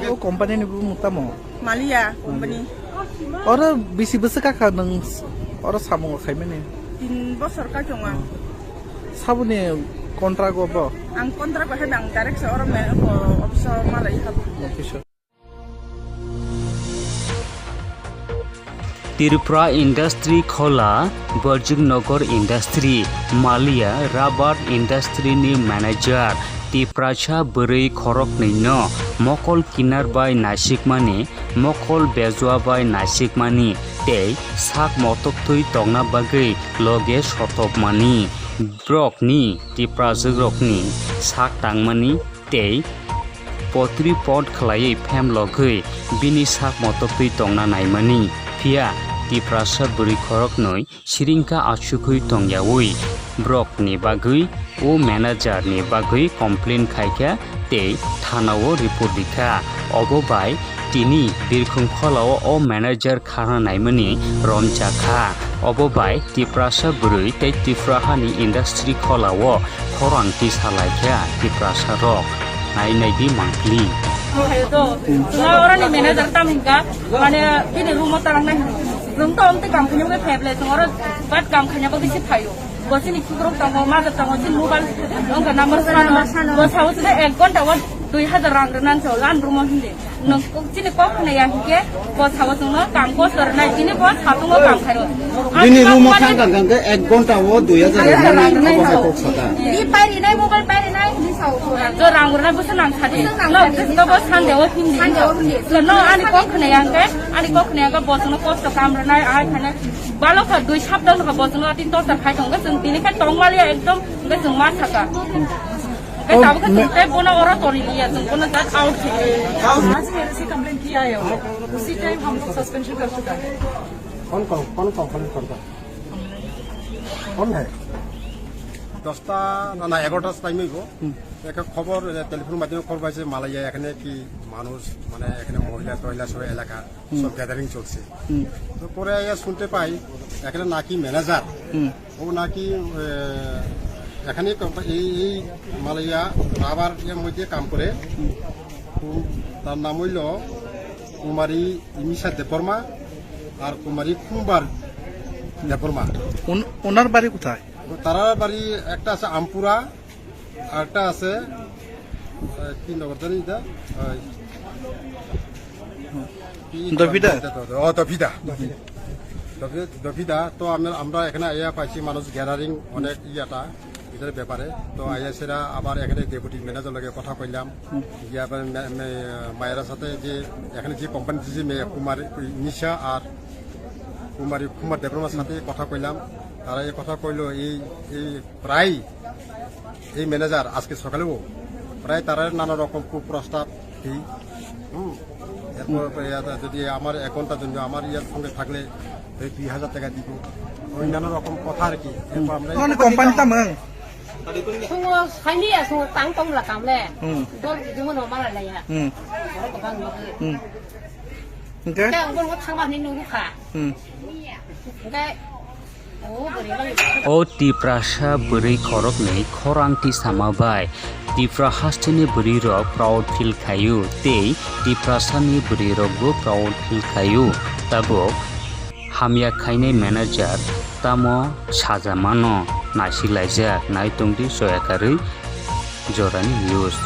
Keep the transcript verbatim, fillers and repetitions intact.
O company ni bumung tamo? Malia company. Oro bisi bwswk kha nwng oro samung khaimani? Tin bosor kha tongo ang. Saboni contract o bo? Ang contract o hai bang direct se oro me-, o office o malai habo. Office o. Tripura Industry Khola, Barjuknagar Industry, Malia Rubber Industry ni manager, Tiprasa bwrwi khoroknwi no mokol kinar bai naisikmani, mokol bejua bai naisikmani tei sak motoktwi tongna bagwi loge sotokmani, borokni Tipraswk rokni sak tangmani tei potri pot khlaiwi phemlogwi bini sak motoktwi tongna naimani. Phiya Tiprasa bwrwi khoroknwi siringkha achukgwi tongyawi borokni bagwi o manager ni bagwi complain khaikha tei thana o report rikha. Obo bai tini Birkhung Khola o o manager khana naimani romjakha. Obo bai Tiprasa bwrwi tei Tripura hani industry khola o khorang tisa laikha Tiprasa rok. Nai nai di mangpili. Chwla oroni manager tam hinka, mane bini room o tarang nai hino. Room to omte kam khanya bai pheble, chwng oro bat kam khanya bo bisi phaio. Bo chini khikrok tongo, mother tongo, chini mobile wngkha number sano. Bo sao chwla ek ghonta o dui hazar rang rwnan sao, lan room o hindi. Nwng chini kok khna ya hinkhe bo sao chwngno kam kosto rwnai, tini bo satungo kam khaio. Bini room o thang kang khe ek ghonta o dui hazar rang rwnai, abo hai kok saka. Di pai rinai, mobile pai rinai, di sao. Jo rang rwnai bwswk nang sadi. Bwswk nang sadi. No, bo Sunday o hindi. Sunday o hindi. No, ani kok khna ya hinkhe, ani kok khna ya hinkhe bo chwngno kosto kam rwnai, ahai khainai. Balok kha dui sapta wngkha bo chwngno tin torture khai tongo, chwng tini khe tongmaliya ekdom, hinkhe chwng ma saka. Hinkhe tabuk khe chwng tei bono oro tori liya, chwng bono just out khe. आज मेरे से कंप्लेन किया है उन्होंने, उसी टाइम हम लोग सस्पेंशन कर चुका है। कौन कौन कौन कंप्लेन करता? कौन है? দশটা না, না, এগারোটা টাইম হইব। একটা খবর, এ, টেলিফোন মাধ্যমে খবর পাইছে মালয়েশিয়া এখানে কি মানুষ, মানে, এখানে মহিলা টহিলা সব এলাকা সব গ্যাদারিং চলছে। তো পরে আইয়া শুনতে পাই এখানে নাকি ম্যানেজার, ও নাকি, এ, এখানে কোম্পা-, এই, এই মালয়েশিয়া রাবার ইয়ের মধ্যে কাম করে। তো তার নাম হইল কুমারী ইমিশা দেববর্মা আর কুমারী কুম্বার দেববর্মা। ওন-, ওনার বাড়ি কোথায়? তো তারার বাড়ি একটা আছে আমপুরা, আরেকটা আছে, আহ, কি নগর জানি এটা? ওই, কি দফিদা? ও, দফিদা। দফি-, দফিদা। তো আমরা, আমরা এখানে আইয়া পাইছি মানুষ গ্যাদারিং অনেক ইয়াটা, এটার ব্যাপারে। তো আইয়া সেরা আবার এখানে ডেপুটি ম্যানেজার লগে কথা কইলাম। গিয়া আবার মে-, মে-, মায়েরার সাথে যে এখানে যে কোম্পানিতে যে মেয়ে কুমারী নিশা আর কুমারী কুমার দেববর্মার সাথে কথা কইলাম। তারা এই কথা কইলো, এই, এই প্রায় এই ম্যানেজার আজকে সকালেও প্রায় তারা নানা রকম কুপ্রস্তাব দেই। হুম। এরপর, এ, যদি আমার এক ঘন্টার জন্য আমার ইয়ার সঙ্গে থাকলে এই দুই হাজার টাকা দিব, ওই নানা রকম কথা আর কি। এরপর আমরা মানে কোম্পানি তো mang. Sungo saini ya, sungo tang tong la kam le. Hmm. Dol di mo no mala la ya. Hmm. Oro ko bang mo. Hmm. Oke. Te ang bo thang ba ni nung kha. Hmm. Oke. O Tiprasa bwrwi khoroknwi khorang tisama bai Tipra hasteni bwrwirok proud feel khaio tei Tiprasani bwrwirokbo proud feel khaio. Tabuk hamya khainai manager tamo sajamano naisiklaijak, nai tongdi soyakarwi Jorani news.